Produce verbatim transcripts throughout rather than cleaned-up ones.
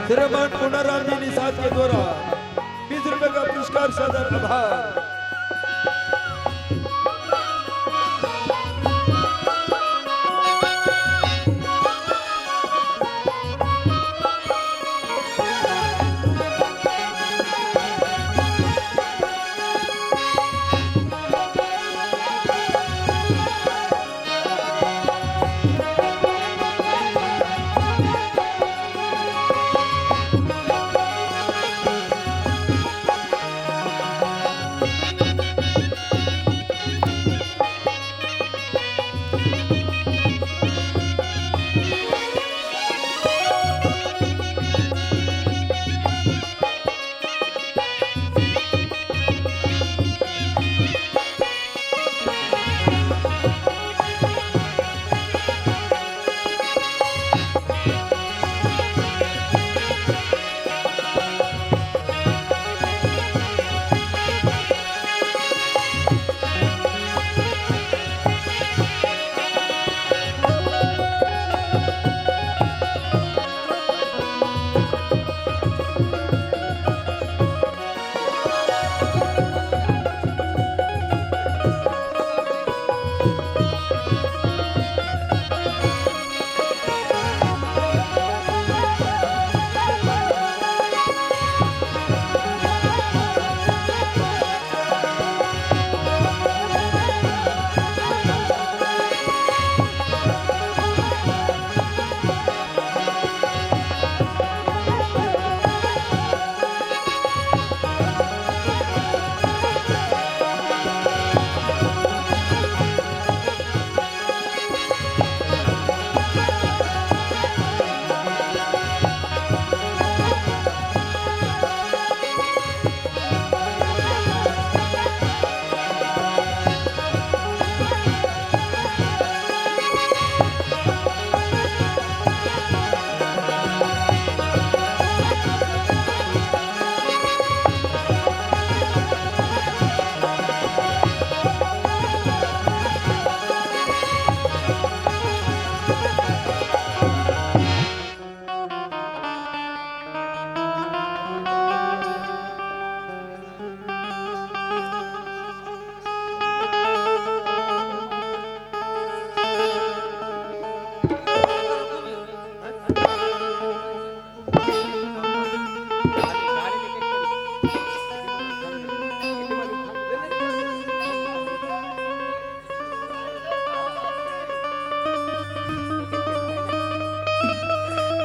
श्रीमान पुनाराम जी निषाद के द्वारा बीस रुपए का पुरस्कार, सादर आभार।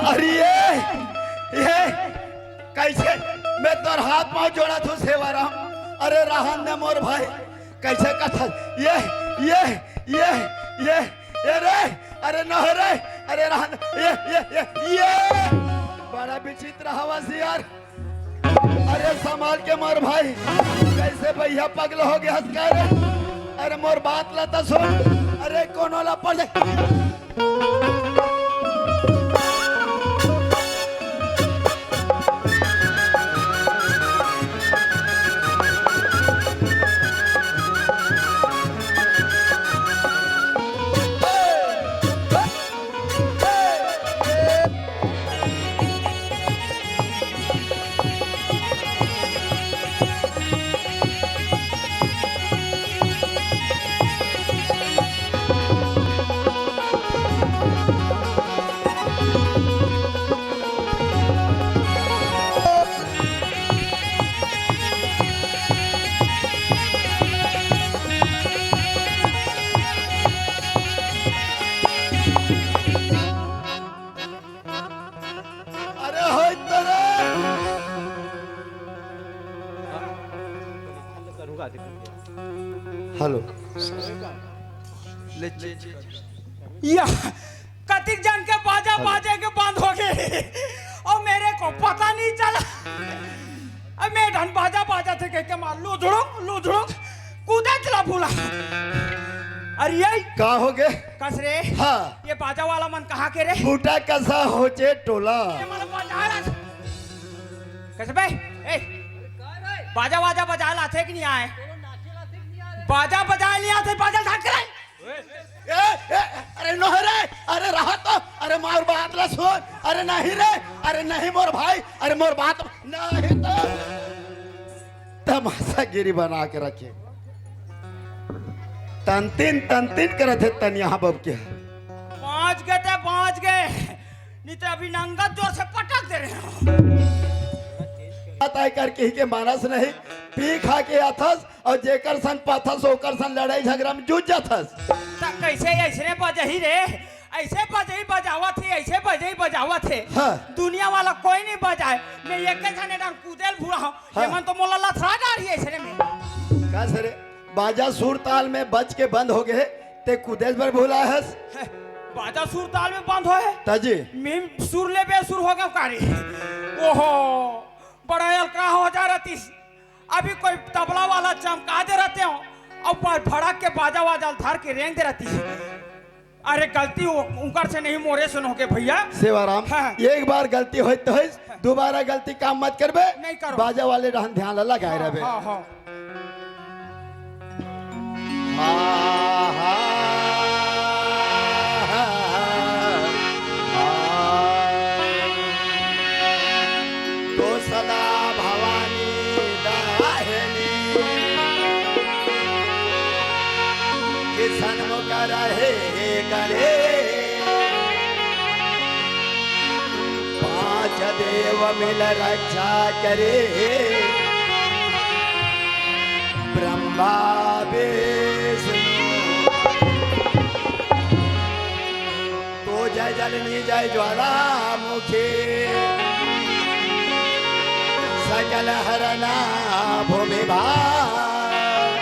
अरे ये, ये कैसे? मैं तोर हाथ पाँव जोड़त हूँ सेवाराम। अरे रहन दे मोर भाई, कैसे कथा? ये, ये, ये, ये, ये रे, अरे न रे, अरे रहन, ये, ये, ये, ये बड़ा विचित्र हवस यार। अरे संभाल के मोर भाई, कैसे भैया पगला हो गे हस का रे? अरे मोर बात ला त सुन, अरे कोनो ला पड़ जाए। अरे होय तोरे। हेलो। या कतिक जन के बाजा बाजे के बंद हो गे अउ मेरे को पता नहीं चला। अब मैं ढन बाजा बाजा थे कह के मार लुधड़ुक लुधड़ुक कूदे चला भूला। अरे ये का हो गे? कस रे? हाँ। ये बाजा वाला मन कहाँ के रे? फूटा कसा होचे टोला। ये मन बजा ला। कस बे? ए, बाजा वाजा बजा लाथे कि नहीं आए? बाजा बजाए नहीं आथे, बाजा ढाक के लाए। ए, ए, अरे नोहे रे, अरे रहा तो, अरे मोर बात ला सुन, अरे नहीं रे, अरे नहीं मोर भाई, अरे मोर बात नहीं तो तमाशागिरी बना के रखे। तंतिन तंतिन करत हे तनिया बब के। बाँच गे ते बाँच गे, नहीं तो अभी नंगत जोर से पटक दे रहे हो। ताय कर कहि के मानस नहीं, पी खा के आथस अउ जेकर सन पाथस ओकर सन लड़ाई झगड़ा में जुट जाथस। त कैसे ऐसने बजही रे? ऐसे बजही बजावत हे, ऐसे बजही बजावत हे। हाँ। दुनिया वाला कोई नहीं बजाए। मैं एके झने डांग कूदेल भूरा हूँ। हाँ। ये मन तो मोला लथरा डारी ऐसने में। का सरे? बाजा सुर ताल में बज के बंद हो गए, ते कुदेश बर भुलाए हस। बाजा सुर ताल में बंद होए। तजी। मीम सुर ले बेसुर हो गए कारी। ओहो, बड़ा अलका हो जा रहतीस। अभी कोई तबला वाला चमका दे रहते हो, और पर भड़क के बाजा वाजा धर के रेंग दे रहती। अरे गलती उ-, उनकर से नहीं, मोरे से न होके भैया। सेवाराम, हाँ। एक बार गलती होई तो होई, दोबारा गलती काम मत करबे। नहीं करो। बाजा वाले रहन ध्यान ला लगाए हाँ, रहबे। हाँ, हाँ। हाँ, हाँ, हाँ, हाँ। तो सदा भवानी दाहिनी, किसन मुख रहे गणेश। पांच देव मिल रक्षा करे, ब्रह्मा विष्णु। तो जय जलनी जय ज्वालामुखी, सकल हरना भूमि भार।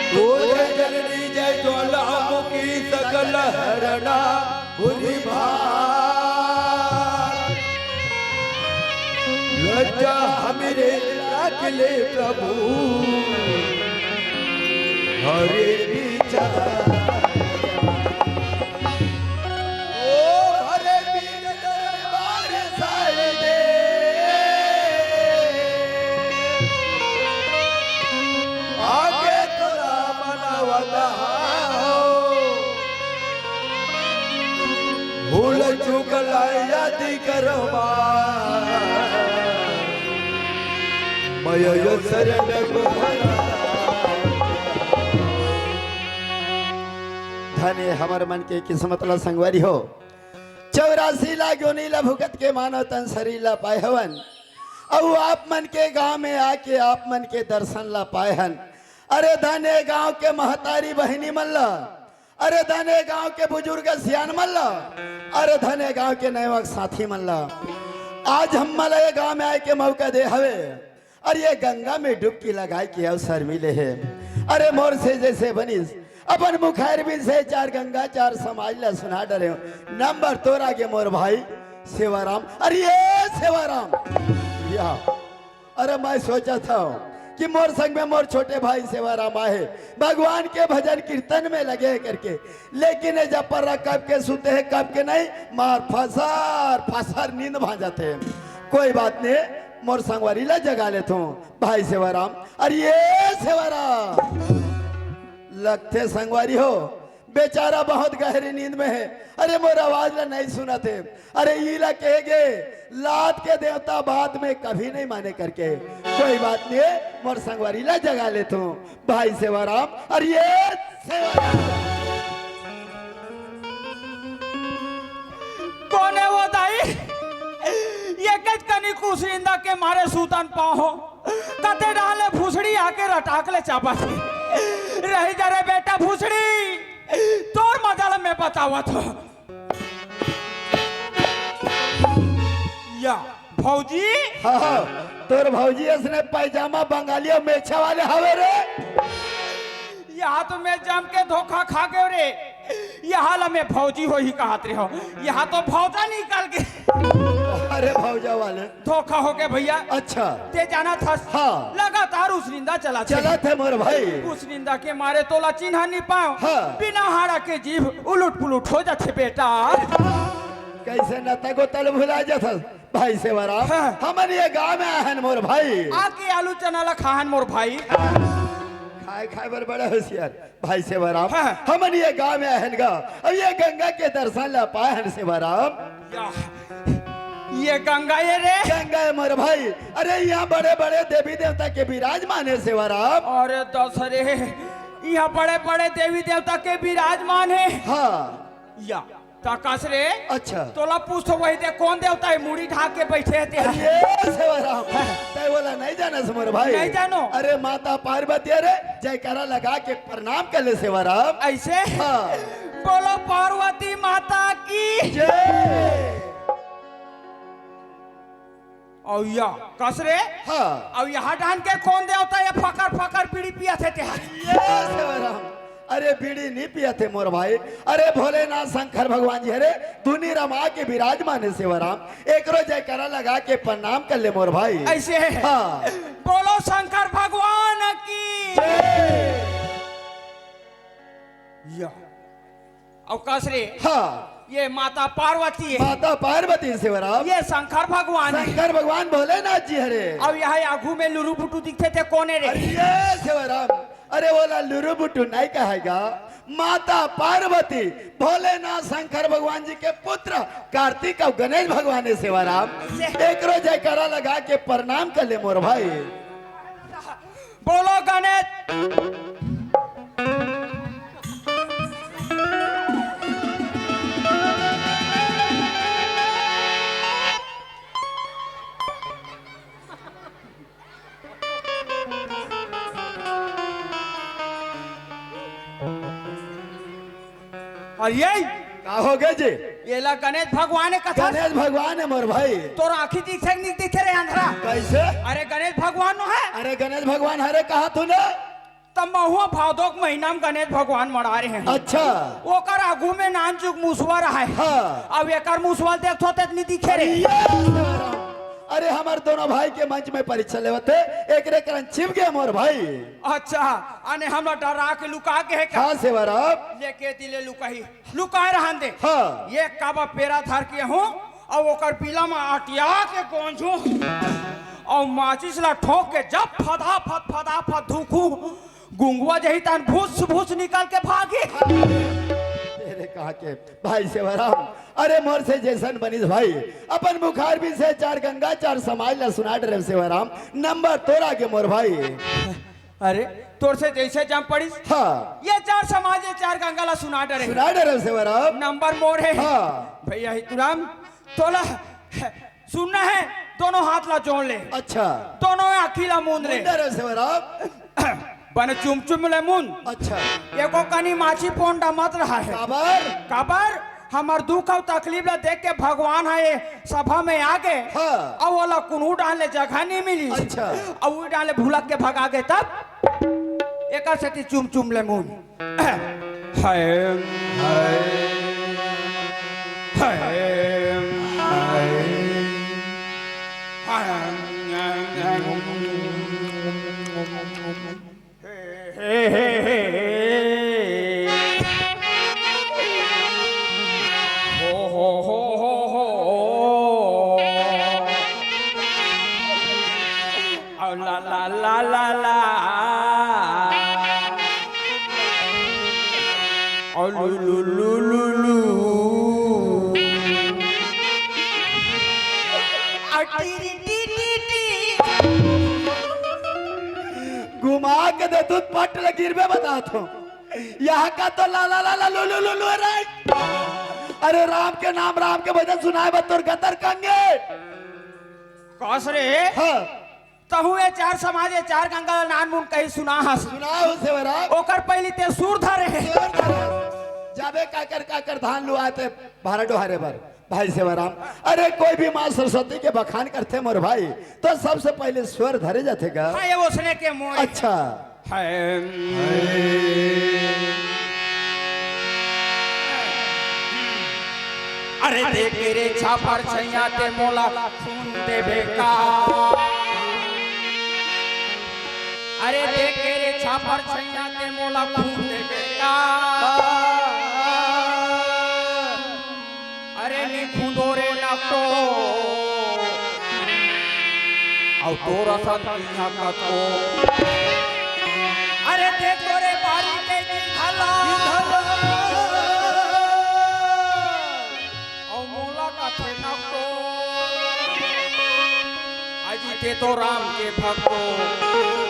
तो जय जलनी जय ज्वालामुखी, सकल हरना भूमि भार। लज्जा हमरे राख ले प्रभु, हरे विचार। ओ हरे बीच दरबार सारे दे, आगे तोरा मनवत हो। भूल चूक ला याद करवा, मयो शरण तुम्हारा। धन्य हमर मन के किस्मत ला संगवारी हो, चौरासी लाख योनि ला भुगत के मानव तन शरीर ला पाए हवन, अउ आप मन के गांव में आके आप मन के दर्शन ला पाए हन। अरे धन्य गांव के महतारी बहिनी मन ला, अरे धन्य गांव के बुजुर्ग सियान मन ला, अरे धन्य गांव के नवयुवक साथी मन ला, आज हम मन ला ये गांव में आए के मौका दे हवे। अरे ये गंगा में डुबकी लगाए के अवसर मिले हे। अरे मोर से जैसे बनिस, अपन मुखार बिन से चार गंगा चार समाज ला सुना डरे हो। नंबर तोर आगे मोर भाई सेवाराम। अरे ये सेवाराम, या अरे मैं सोचा था कि मोर संग में मोर छोटे भाई सेवाराम आहे, भगवान के भजन कीर्तन में लगे हे करके, लेकिन ये जब पर कब के सुते हे, कब के नहीं, मार फसर फसर नींद भांजत हे। कोई बात नहीं, मोर संगवारी ला जगा लेथों। भाई सेवाराम, अरे ये सेवाराम, लगथे संगवारी हो, बेचारा बहुत गहरी नींद में हे। अरे मोर आवाज ला नहीं सुनत हे। अरे ई ला कहे गे, लात के देवता बात में कभी नहीं माने करके। कोई बात नहीं, मोर संगवारी ला जगा लेथों। भाई सेवाराम, अरे ये सेवाराम। कोन हे वो दाई? ये कच कनी कुसरिंदा के मारे सूतन पाहो। कते डाले भुसड़ी आके रटाक ले चापा थी। रही जा रे बेटा भुसड़ी, तोर मजा ला मैं बतावत हो। या भौजी। हाँ, तोर भौजी असने पैजामा बंगाली अउ मेछा वाले हवे रे। यहाँ तो मैं जम के धोखा खा गयो रे। यहाँ ला मैं भौजी होही कहत रहे हो, यहाँ तो भौजा निकल गे। अरे भौजा वाले। धोखा हो गया भैया। अच्छा। ते जाना था। हाँ। लगातार उसनिंदा चला थे। चला थे मोर भाई। उसनिंदा के मारे तोला चिन्हा नहीं पाओ। हाँ। बिना हाड़ा के जीभ उलट पुलट हो जाथे बेटा। कैसे नता गोता ल भुला जाथस भाई सेवाराम? हाँ। हमन ये गांव में आहन मोर भाई। आके आलू चना ला खाहन मोर भाई। खाए खाए बर बड़ा होशियार भाई सेवाराम। हाँ। हमन ये गांव में आए हन गा, अब ये गंगा के दर्शन ला पाए हन सेवाराम। या, ये गंगा ये रे? गंगा है मोर भाई। अरे, यहाँ बड़े बड़े देवी देवता के विराजमान है सेवाराम। अरे दस रे, यहाँ बड़े बड़े देवी देवता के विराजमान है। हाँ। या, त कस रे? अच्छा। तोला पूछो वही दे, कौन देवता है मुड़ी ढाक के बैठे हे ते? अरे सेवाराम, तै वोला नहीं जानस मोर भाई। नहीं जानो? अरे माता पार्वती, अरे जयकारा लगा के प्रणाम कर ले सेवाराम। ऐसे? हाँ। बोलो पार्वती माता की। जय। अउ या, कस रे? हाँ। अउ यहाँ डाहन के कौन देवता ये फकर फकर बीड़ी पियत हे ते? ये सेवाराम, अरे बीड़ी नहीं पियत हे मोर भाई। अरे भोलेनाथ शंकर भगवान जी, अरे धुनी रमा के विराजमान है सेवाराम। एकरो जयकारा लगा के प्रणाम कर ले मोर भाई। ऐसे? हाँ। बोलो शंकर भगवान की। जय। या। अउ कस रे? हाँ। ये माता पार्वती है। माता पार्वती सेवाराम। ये शंकर भगवान है। शंकर भगवान भोलेनाथ जी हरे। अउ यहाँ आगू में लुरु बुटु दिखथे ते कोन हे रे? अरे ये सेवाराम, अरे वोला लुरु बुटु नहीं कहेगा, माता पार्वती, भोलेनाथ शंकर भगवान जी के पुत्र कार्तिक अउ गणेश भगवान है सेवाराम। ये एकरो जयकारा लगा के प्रणाम कर ले मोर भाई। बोलो गणेश। अरे का हो गए जी? ये ला गणेश भगवान हे कथा। गणेश भगवान हे मोर भाई। तोर आँखी दिखे कि नहीं दिखे रे अंधरा? कैसे? अरे गणेश भगवान नो है। अरे गणेश भगवान हरे कहा तूने? त महुआ भादो के महीना में गणेश भगवान मड़ा रहे हैं। अच्छा। ओकर आगू में नान चुक मुसवा रहा है। हाँ। अब एकर मुसवा देखथो ते नहीं दिखे रे। अरे ये सेवाराम। अरे हमर दोनों भाई के मंच में परीक्षा लेवत हे, एकरे कारण छिप गए मोर भाई। अच्छा, अने हमला डरा के लुका के है का? हाँ सेवाराम। लेके दिले लुकाही, लुकाए रहन दे। हाँ। ये काबा पेरा धर के हूँ, अउ ओकर बिला में अटिया के गोंझू, अउ माचिस ला ठोक के जब फदाफद फदाफद धुकू, गुंगवा जही तन भूस भूस निकल के भागी। तेरे कहा के भाई सेवाराम, अरे मोर से जैसन बनिस भाई, अपन मुखार भी से चार गंगा चार समाज ला सुना डरे सेवाराम, नंबर तोर आगे मोर भाई। अरे तोर से जैसे जम पड़िस। हाँ। ये चार समाज ये चार गंगा ला सुना डरे। सुना डरे सेवाराम। नंबर मोर है। हाँ। भैया हितुराम, तोला सुनना है, दोनों हाथ ला जोड़ ले। अच्छा। दोनों आँखी ला मूंद ले। मुंडा रे सेवाराम। बने चुम चुम ले मूंद। अच्छा। एको कनी माछी पोंडा मत रहा है। काबर? काबर? हमर दुख अउ तकलीफ ला देख के भगवान ह ये सभा में आ गे। हाँ। अउ ओला कुनू डाले जगह नहीं मिली। अच्छा। अउ उ डाले भुलक के भगा गे तब एकर सेती चुम चुम ले मूंद। हाय, हाय, हाय, हाय। हे, हे, हे, हे, हे। हो, हो, हो, हो, हो। अउ ला, ला, ला, ला, ला। अउ लू, लू, लू, लू, लू। अउ T, T, T, T, T. घुमा के दे तू पट ले गिरबे बता तो। यहाँ का तो ला, ला, ला, ला, लू, लू, लू, लू, रे। अरे राम के नाम, राम के भजन सुनाए बा तोर गतर कंगे। कस रे? हाँ। तहु ये चार समाज, ये चार गंगा ला नान मुन कहीं सुना हस। सुनाओ सेवरा। ओकर पहली ते सुर धरे हे। सुर धरे। जाबे काकर काकर धान लुआते भारा डोहारे बर। भाई सेवाराम, अरे कोई भी माँ सरस्वती के बखान करथे मोर भाई, तो सबसे पहले स्वर धरे जाथे गा। हाँ, ये ओसने के मोर। अच्छा। है। अरे देख रे छापर छैया ते मोला खून देबे का। अरे देख रे छापर छैया ते मोला खून देबे का। अरे नी खुंदो रे नकटो। अउ तोर असन इहाँ कतको। अरे देख तोरे बारी के गिरधला। अउ मोला कथे नकटो। अजी ते तो राम के भक्तो।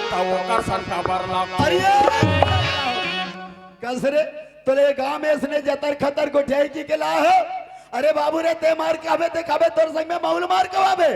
त ओकर सन काबर लागतो? अरे! कस रे, तोले गांव में इसने जतर खतर गोठियाई की के ला हो। अरे बाबू रे, ते मार के आबे, ते खाबे, तोर संग में मउल मार के आबे।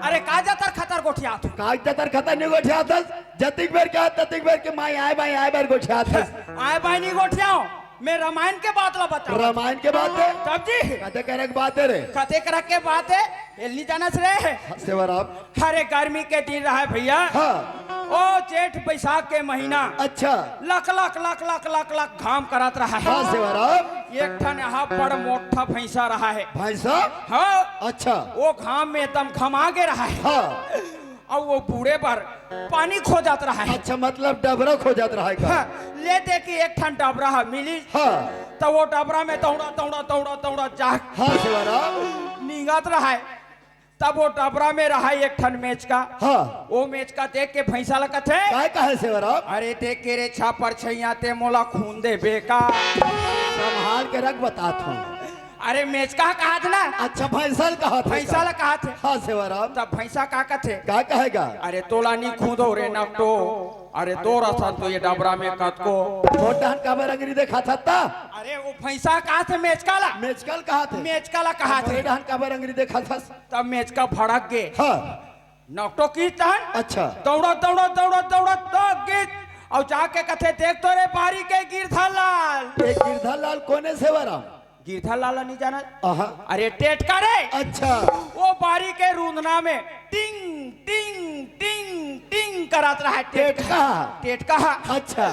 अरे का जतर खतर गोठियात हो? का जतर खतर नहीं गोठियात हस? जतिक बेर के, ततिक बेर के माई आए बाई, आए बार गोठियात हस। आए बाई नहीं गोठियाओ, मैं रामायण के बात ला बताओ। रामायण के बात है? तब जी। कते करक बात है रे? कते करक के बात है? एल नहीं जानस रे। सेवाराम। अरे गर्मी के दिन रहा है भैया। हाँ। ओ जेठ बैसाख के महीना। अच्छा। लक लक लक लक लक लक घाम करत रहा है। हाँ सेवाराम। एक ठन यहाँ बड़ मोटा भैंसा रहा है। भैंसा? हाँ। अच्छा। वो घाम में एकदम घमा गे रहा है। हाँ। अउ वो बूड़े बर पानी खोजत रहा है। अच्छा, मतलब डबरा खोजत रहा है का? हाँ, ले दे कि एक ठन डबरा है मिली। हाँ। त वो डबरा में दौड़ा दौड़ा दौड़ा दौड़ा जा हाँ सेवाराम। निंगत रहा है। तब वो डबरा में रहा एक ठन मेचका। हाँ। वो मेचका देख के भैंसा ला कथे, काय कहे सेवाराम? अरे देख के रे छापर छैया ते मोला खून दे बेका। संभाल के रख, बतात हूँ। अरे मेचका कहाथे ना। अच्छा, भैंसा ला कहाथे। भैंसा ला कहाथे। हाँ सेवाराम। तब भैंसा का कथे? का कहेगा? अरे तोला नी खूदो रे नकटो। अरे तोर असन तो ये डबरा में कतको। मोर डहन काबर अंगरी देखाथस त? अरे वो भैंसा कहाथे मेचका ला। मेचका ला कहाथे। मेचका ला कहाथे। मोर डहन काबर अंगरी देखाथस? तब मेचका भड़क गे। हाँ। नकटो की तहन। अच्छा। दौड़ा दौड़ा दौड़ा दौड़ा दौड़ गे। अउ जाके कथे देख तोरे बारी के गिरधर लाल। ये गिरधर लाल कोने सेवाराम? गिरधर लाल नहीं जाना? आहा। अरे टेटका रे। अच्छा। वो बारी के रूंधना में टिंग टिंग टिंग टिंग करत रहा है टेटका। टेटका? टेटका। अच्छा।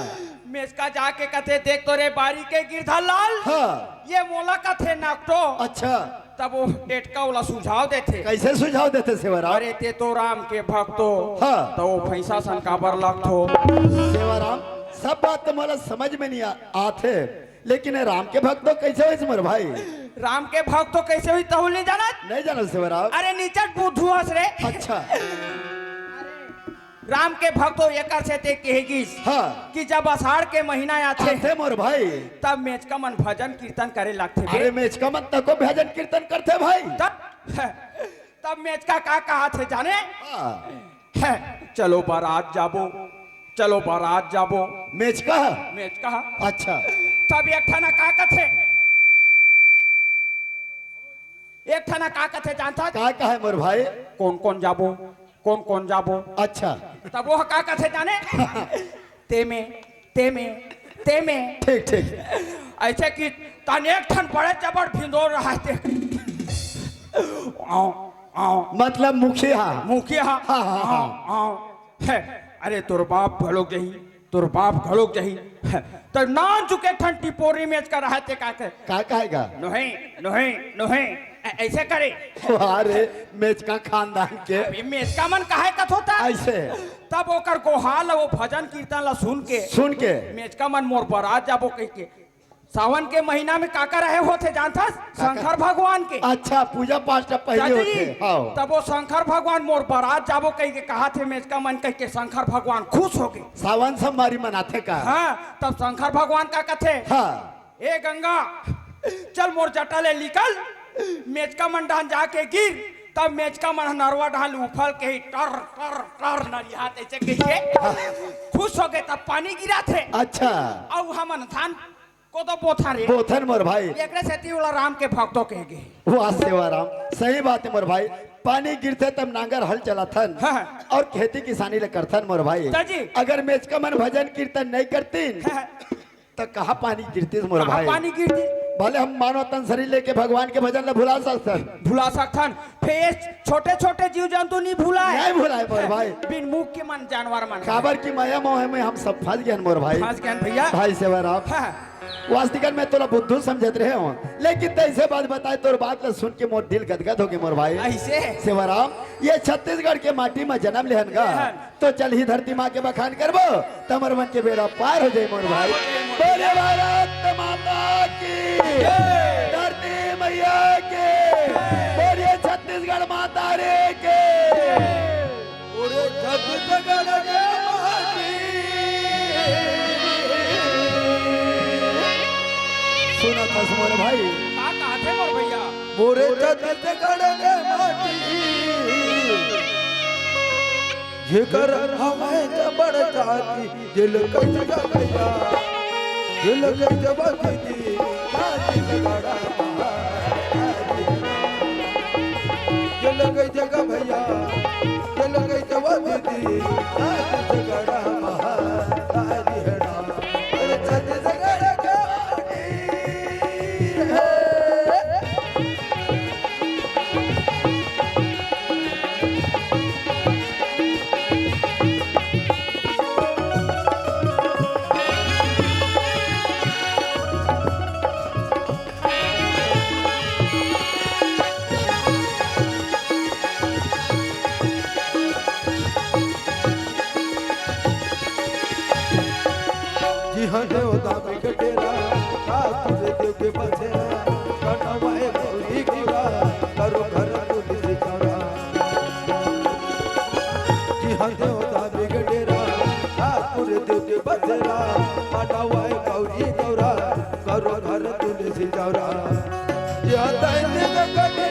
मेचका जाके कथे देख तोरे बारी के गिरधर लाल। हाँ। ये मोला कथे नकटो। अच्छा। तब वो टेटका वाला सुझाव देथे। कैसे सुझाव देथे सेवाराम? अरे ते तो राम के भक्तो। हाँ। तो वो भैंसा सन काबर लगथो? सेवाराम, सब बात तो मोला समझ में नहीं आ, आथे। लेकिन राम के भक्त तो कैसे होइस मोर भाई? राम के भक्त तो कैसे होइस तहू नहीं जानत? नहीं जानत सेवाराम। अरे नीचट बुद्धू हस रे। अच्छा। राम के भक्त तो एकर से ते कहे गिस हाँ। कि जब आषाढ़ के महीना आथे आथे मोर भाई। तब मेचका मन भजन कीर्तन करे लगथे बे। अरे मेचका मन तको भजन कीर्तन करथे भाई। तब तब मेचका का कहाथे जाने? हाँ। है, चलो बारात जाबो, चलो बारात जाबो। मेचका? मेचका। अच्छा। तब एक ठना का कथे? एक ठना का कथे जानथस? का कहे मोर भाई? कोन कोन जाबो, कोन कोन जाबो। अच्छा। तब वो का कथे जाने? तेमे, तेमे, तेमे। ठीक, ठीक। ऐसे कि तन एक ठन बड़े जबर भिंदोर रहा थे। आओ, आओ। मतलब मुखिया। मुखिया। हाँ, हाँ, हाँ। आओ, आओ। है, अरे तोर बाप घलोक जही, तोर बाप घलोक जही। है, तो नान चुके ठन टिपोरी मेचका रहा थे का के? का कहेगा? नोहे, नोहे, नोहे। ऐ-, ऐसे करे। वाह रे, मेचका खानदान के। अभी मेचका मन काहे कथोता? ऐसे। तब ओकर गोहार ला, वो भजन कीर्तन ला सुन के, सुन के। मेचका मन मोर बरात जाबो कह के। सावन के महीना में काका रहे होथे जानथस? काका। शंकर भगवान के। अच्छा, पूजा पाठ जब पहले चाची, होथे, हाँ। तब वो शंकर भगवान मोर बरात जाबो कह के कहाथे मेचका मन कह के शंकर भगवान खुश हो गए। सावन सोमवारी मनाथे का? हाँ, तब शंकर भगवान का कथे? हाँ। ए गंगा, चल मोर जटा ले निकल, मेचका मन डहान जाके गिर। तब मेचका मन ह नरवा डहान उफल के ही टर टर टर नरिहा तैसे कहिके खुश हो गए। तब पानी गिरा थे। अच्छा। अउ हमन धान कोदो बोथन रे। बोथन मोर भाई। एकरे सेती ओला राम के भक्तो कह गे। वाह सेवाराम, सही बात है मोर भाई। पानी गिरथे तब नांगर हल चलाथन हाँ। और खेती किसानी ले करथन मोर भाई। त जी। अगर मेचका मन भजन कीर्तन नहीं करतीन हाँ। त कहाँ पानी गिरतीस मोर कहाँ भाई? पानी गिरतीस? भले हम मानव तन शरीर लेके भगवान के भजन ला भुला सकथन। भुला सकथन। फेर छोटे-छोटे जीव जंतु नहीं भुलाए। नहीं भुलाए मोर भाई। बिन मुख के मन जानवर मन। काबर की मया मोह में हम सब फंस गए मोर भाई। फंस गए भैया। भाई सेवाराम। हाँ। वास्तिकन में तोला बुद्धू समझत रहे हो, लेकिन तैसे बात बताए, तोर बात ला सुन के मोर दिल गदगद हो गए मोर भाई। ऐसे? सेवाराम, ये छत्तीसगढ़ के माटी में जन्म लेहन गा। लेहन। तो चल ही धरती माँ के बखान करबो, त हमर मन के बेड़ा पार हो जाए मोर भाई। बोले भारत माता की, जय। धरती मैया की, बोलिए छत्तीसगढ़ माता रे की। पूरे छत्तीसगढ़ के माँ की। भाई, का कहत हे मोर भैया? मोरे छत्तीसगढ़ के माटी, जेकर हवय जबर जाति, दिल कइसे गा भैया, दिल कइसे गा दीदी, छत्तीसगढ़ महाराज। दिल कइसे गा भैया, दिल कइसे गा दीदी, छत्तीसगढ़ महाराज। अरे छत्तीसगढ़ के जिहाँ देवता बिगड़ेला, ठाकुर देव के बसेरा, कनवाए गौरी गौरा, करो घर तुलसी गौरा। जिहाँ देवता बिगड़ेला, ठाकुर देव के बसेरा, कनवाए गौरी गौरा, करो घर तुलसी गौरा। जिहाँ दैत्य कटी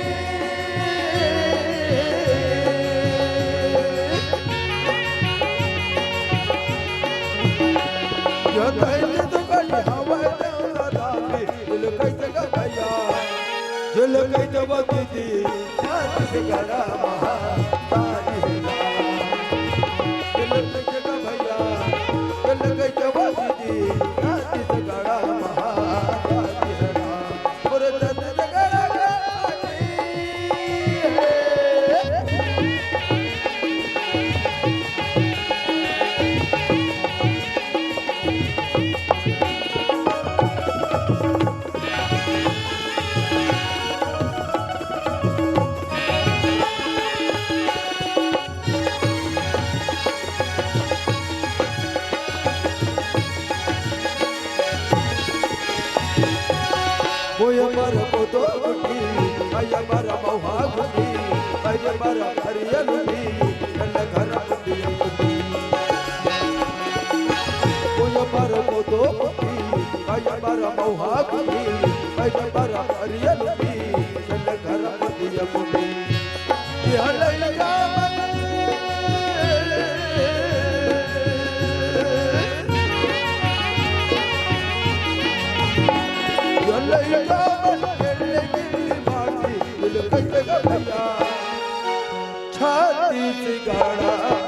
कोई अमर को दो गुटी, कोई अमर महुआ गुटी, कोई अमर हरियल गुटी, नल घर गुटी गुटी। कोई अमर को दो गुटी, कोई अमर महुआ गुटी, कोई अमर हरियल गुटी, नल घर गुटी गुटी। यह लइका मन, यह लइका मन खेले गिल्ली बाटी, दिल कइसे गा भैया, छत्तीसगढ़।